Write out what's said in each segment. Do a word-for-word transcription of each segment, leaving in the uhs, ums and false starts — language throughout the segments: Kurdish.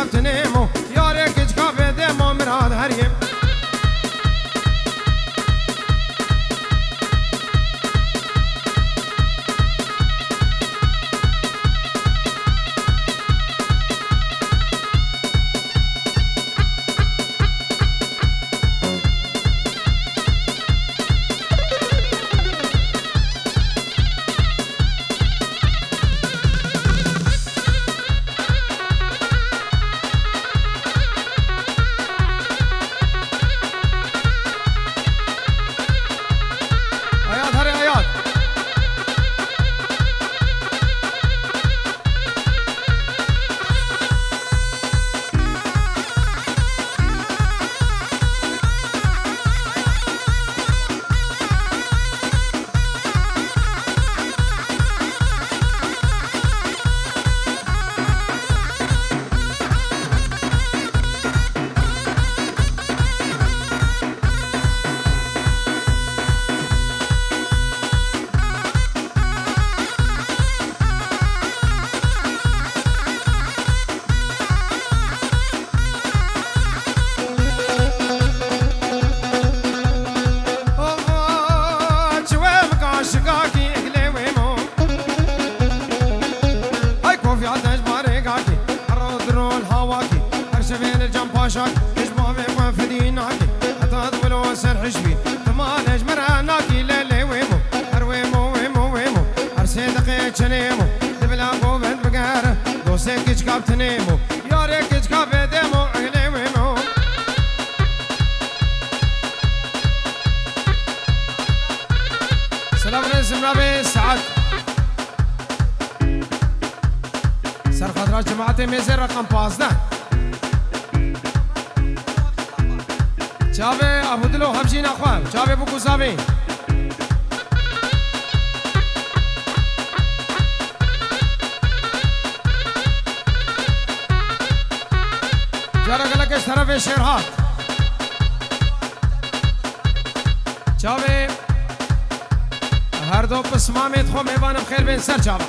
Tinêmo, yarê kiçka vê dêmo mirad heriyê. Hayat, herê hayat. Ova, çiwê bika şikakî, eglê wê mo. Ay kofiya te ji barê gakî, hero diro li hawakî, her şevê li cem paşakî, ji bavê xwe fidî nakî, heta di wilo ser hişbî, tu malê ji min re nakî, lê lê wê mo, her wê mo, wê mo, wê mo, her sê deqê çenê mo, di bila govend bigere, dostê kiçka bi tinê mo. Yarê kiçka vê dêmo, eglê wê mo. Selam rê zimra bê saet. Ser xatira cemaetê mêzê reqem pazdeh. Çavê Abu Dilo hevjîna xwe, çavê bû ku zavê. Cara gelek ji terefê Şêrhat. Çavê her do pismamê xwe mêvan bi xêr bên ser çava.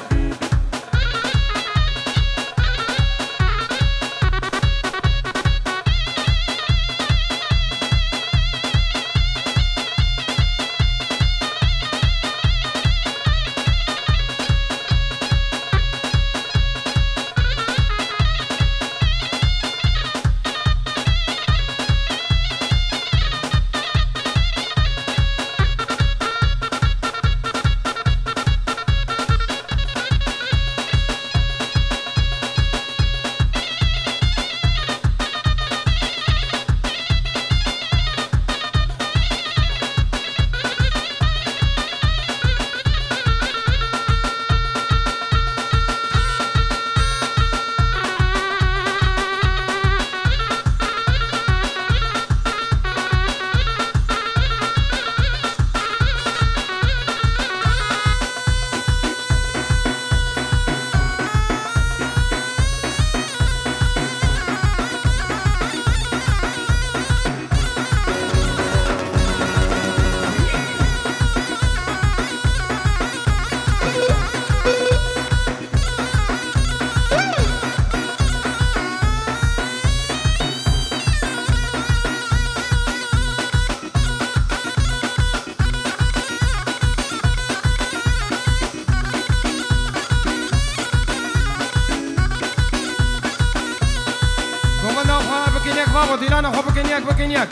Govenda xwe bikin yek babo, dîlana xwe bikin yek, bikin yek.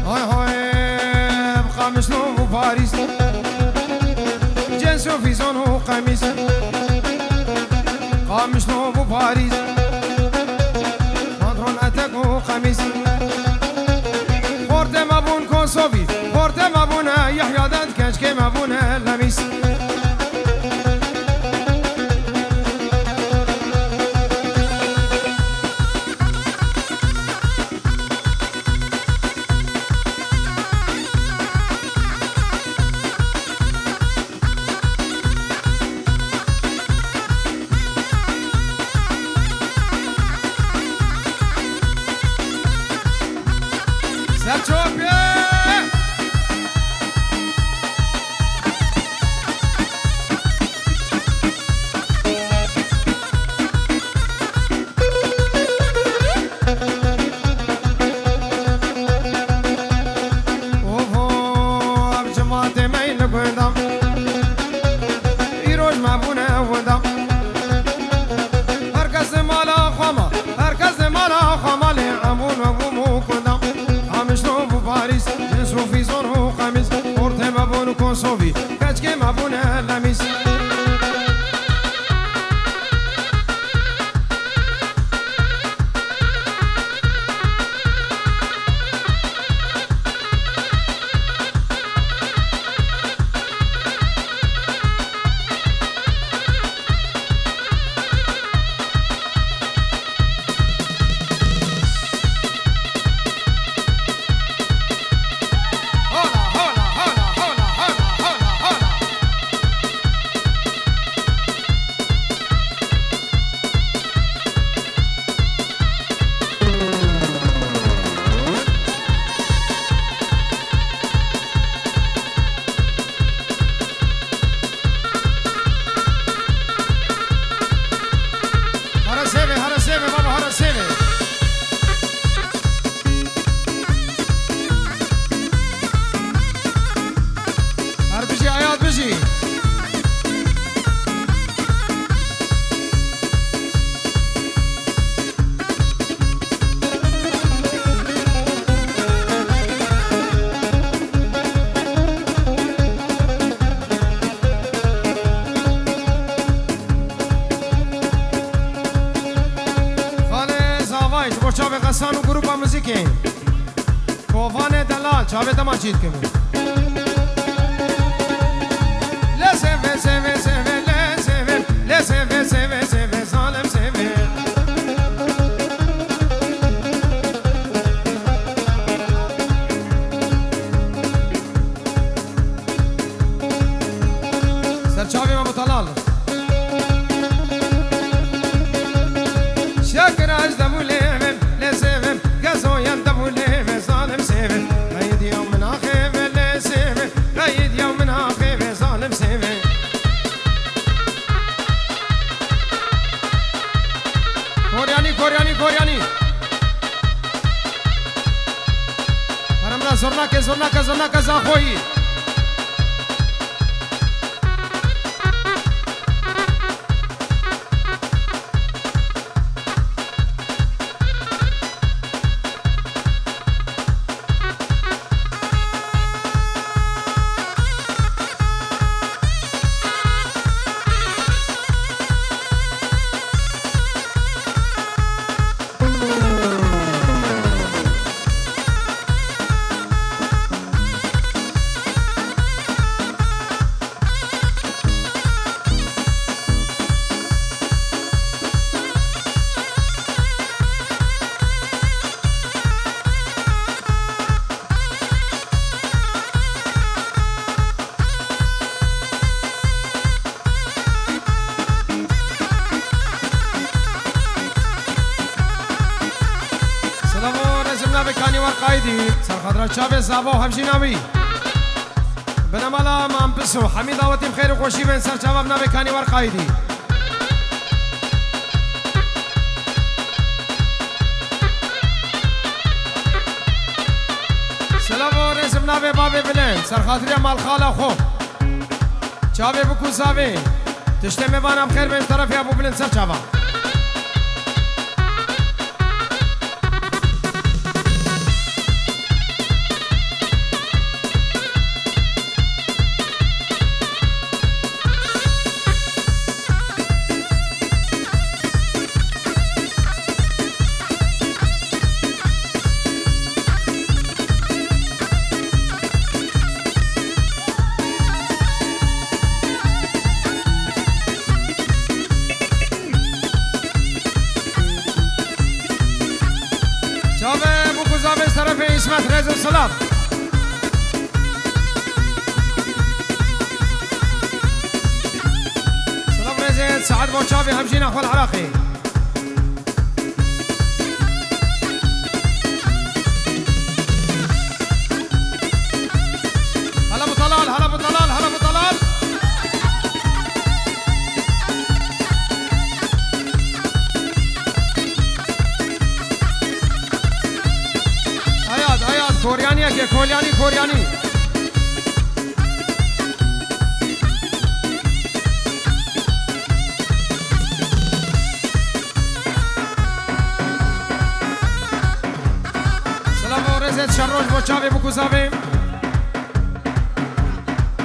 Hay hay, bi qamişlo û parîs, cins û fîzon û qemîs. Qamişlo û parîs, pantolon, etek û qemîs. Xortê me bûn Kosovî, xortê me bûne Yehya Dend, keçkê me bûne Lemîs. Ser çopê! Sovî, keçkê me bûne lemîs. Here sêvê, here sêvê, baba, here sêvê. Her bijî, Eyad bijî. Xalê Zavay, ji bo çavê xesan û grupa muzîkê. Kovanê delal, çavê dema çî dikim. Lê sêvê, sêvê, sêvê, lê sêvê, lê sêvê, sêvê, sêvê, zalim sêvê. Serçavê me bi telal. Şekir ez debûlê vim, lê sêvim, gezoyen debûlê ve zalim sêvim. Qeydiya min axê ve lê sêvim, qeydiya min axê ve zalim sêvim. Koryanî, Koryanî, Koryanî. Heremra zurnake, zurnake, zurnake zaxoyî. Silav û rêzim navê Kanî War Qayîdî, serxadra çavê Zavo hevjîna wî. Binemala Mam Piso, hemî dawetî bi xêr û xweşî bên ser çava bi navê Kanî War Qayîdî. Silav û rêzim navê bavê Bilind, serxatiriya malxala xwe. Çavê bikû zavê. Tiştê mêvana bi xêr bên terefê Ebû Bilind ser çava. Çavê bû ku zavê ji terefê Îsmet, rêz û silav. Silav rêzê saet bo çavê hemjîna xwe li Iraqê. Hala bi telal, hala bi telal, hala bi telal. Hayat, hayat, Koryaniyeke, Kolyanî, Koryanî. Silav û rêzê şerroj bo çavê bû ku zavê.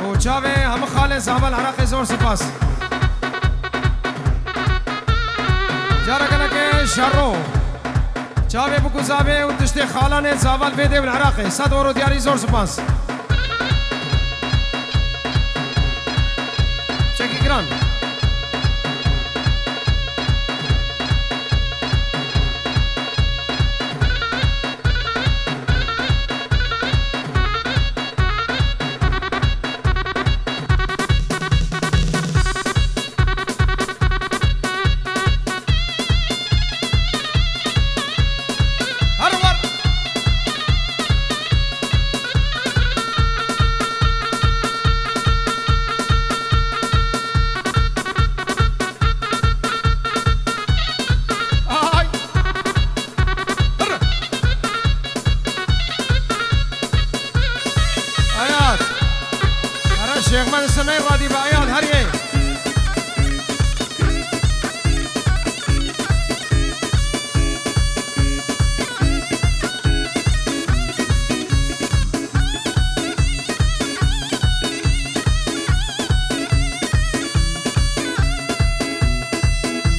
Û Çavê hemû xalên Zaval Iraqê zor spas. Cara gelekê şerro. Çavê bûk û zavê û tiştê xalanê Zaval vê dê û Iraqê. Sed euro diyarî zor spas. Çekî giran. Ayat. Ara Şêxmed Suney radî be Ayat her yê.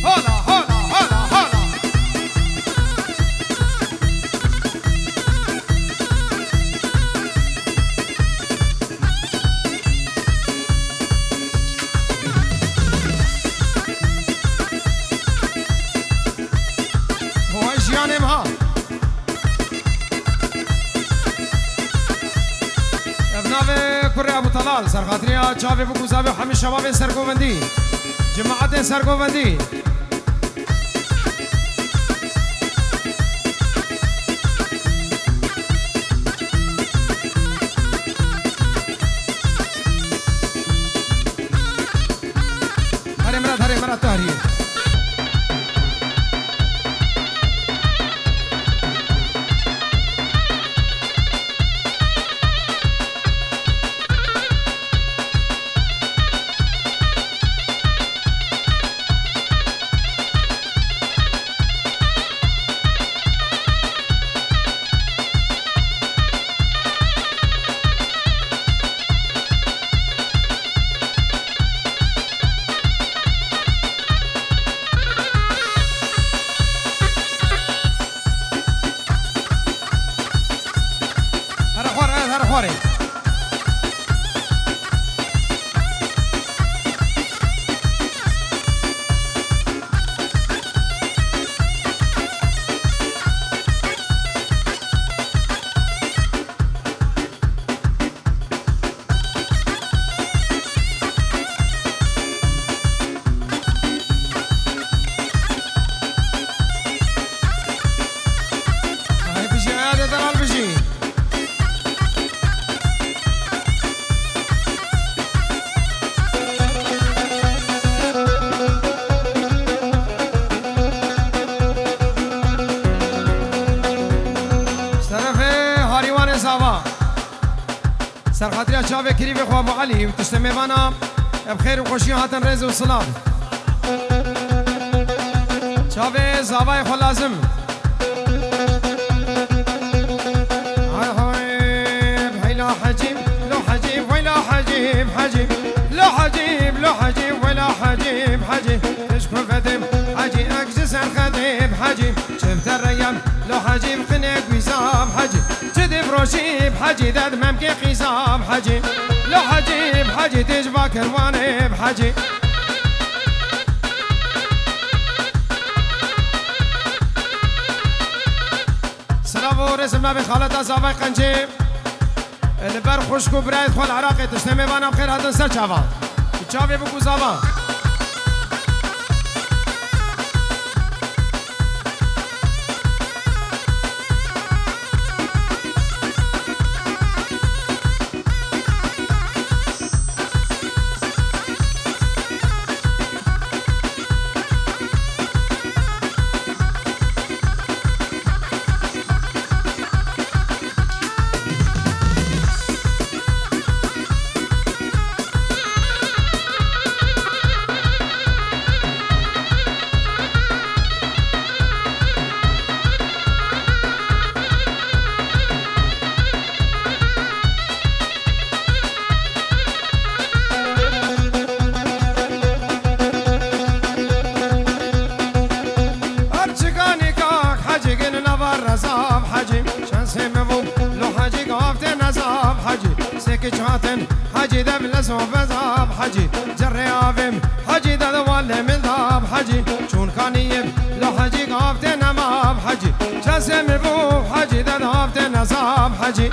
Hola, hola, hola, hola. Vay jiyanê me ha. Ev navê kurê Ebû Telal, serxatiriya çavê bûk û zavê hemî şebabên sergovendî, cemaetên sergovendî. Herê min re, herê min re, tu heriyê. Here xwarê, here xwarê. Ay bijî, ay de deral bijî. Serefê Harîwanê Zava. Serxatiriya çavê kirîvê xwe Abu Elî û tiştê mêvana, ev xêr û xweşiya hatin rêz û silav. Çavê zavayê xwe lazim. Hay hay, hey la hecîb, lo hecîb, wey la hecîb, hecîb. Lo hecîb, lo hecîb, wey la hecîb, hecîb. Tij ku vedêm, hecî ek ji ser xedêm, hecî. Çifte reyem, lo hecî bi qinê gwîza bi hecî. Çi dê bi rojî bi hecî, ded memkê qîza bi hecî. Lo hecî bi hecî, tê ji bakirwanê bi hecî. Silav û rêzim navê xaleta Zavay Qencê. Li ber xwişk û birayê xwe li Iraqê tiştê mêvanan bi xêr hatin ser çava. Çavê bûk û zava. Kiç hatin, Hecî de min leso vezab Hecî. Cerrê avêm, Hecî de de wale min dab Hecî. Çûn kaniyê, lo Hecî gav tê nemab Hecî. Çesê min bû, Hecî de de av tê nezab Hecî.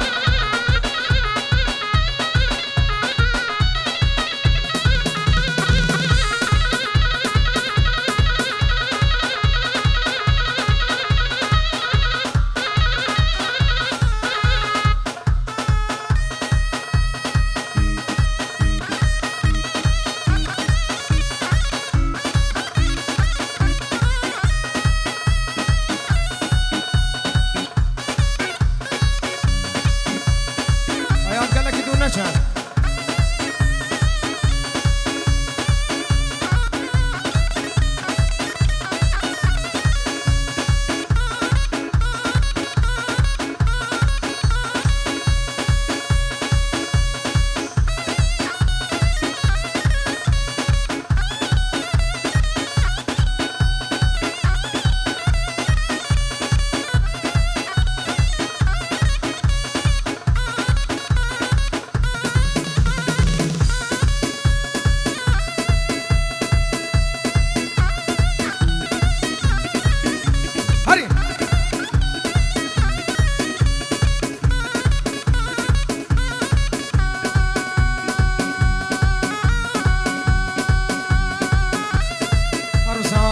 Hayat gelekî dûr neçe. Herî. Herûsa.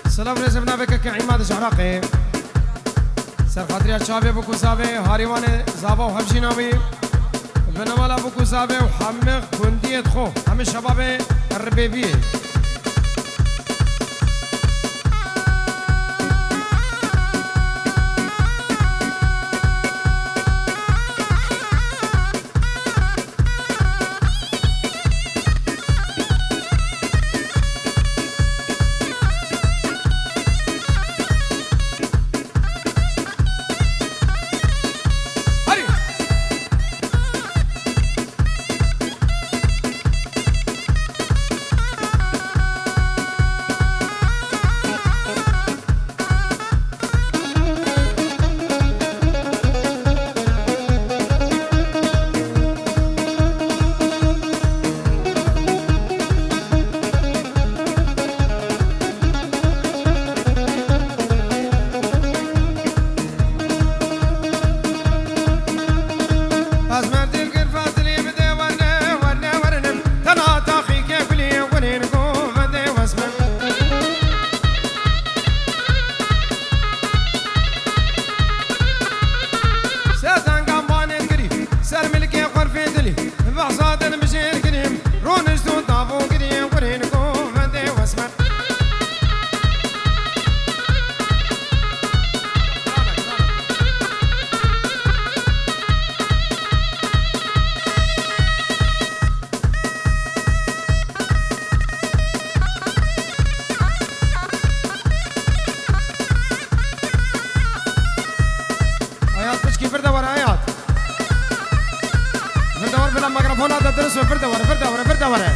Silav rêzê bi navê keke Îmad ji Iraqê. Ser xatiriya çavê Bûk û Zavê, harîwanê zava û hevjîna wî. Bi nemala Bûk û Zavê û hemî gundiyê xwe, hemî şebabê Ribêbiyê. Ez merdî gir fazilî bide werne, werne, wernim. Tena taxî ke gulî, gulîn govende wesme. Sedangan banê girî, ser milkê xwerfê dilî, behsa din bijêr girî, rûnişt û davû girî, gurên govendê wesme. Hayat piçkî vir de were Hayat. Vir de were, bila mikrofona de dirist ve vir de were, vir de were, vir de were.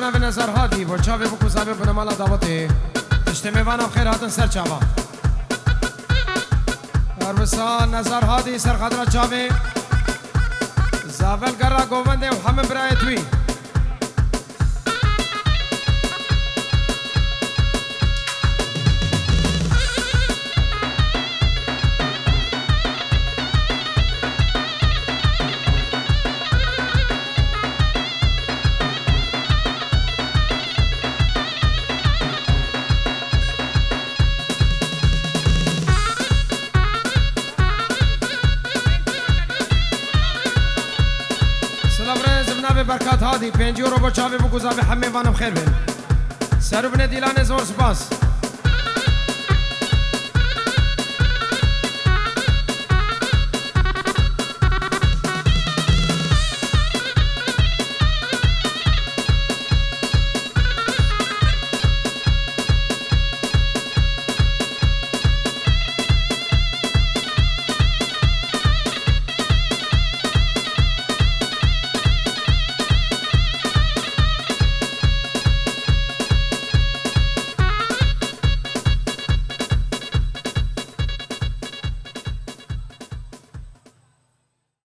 Navê Nezar Hadî, bo çavê bûk û zavê binemala dawetê. Tiştê mêvanan xêr hatin ser çava. Her wisa Nezar Hadî ser xatira çavê. Zavel gera govendê û hemî birayê twî. Silav rêz, bi navê Berkat Hadî, pêncî euro bo çavê bûk û zavê hemê vanim xêr bin. Serûbinê Dîlanê zor spas.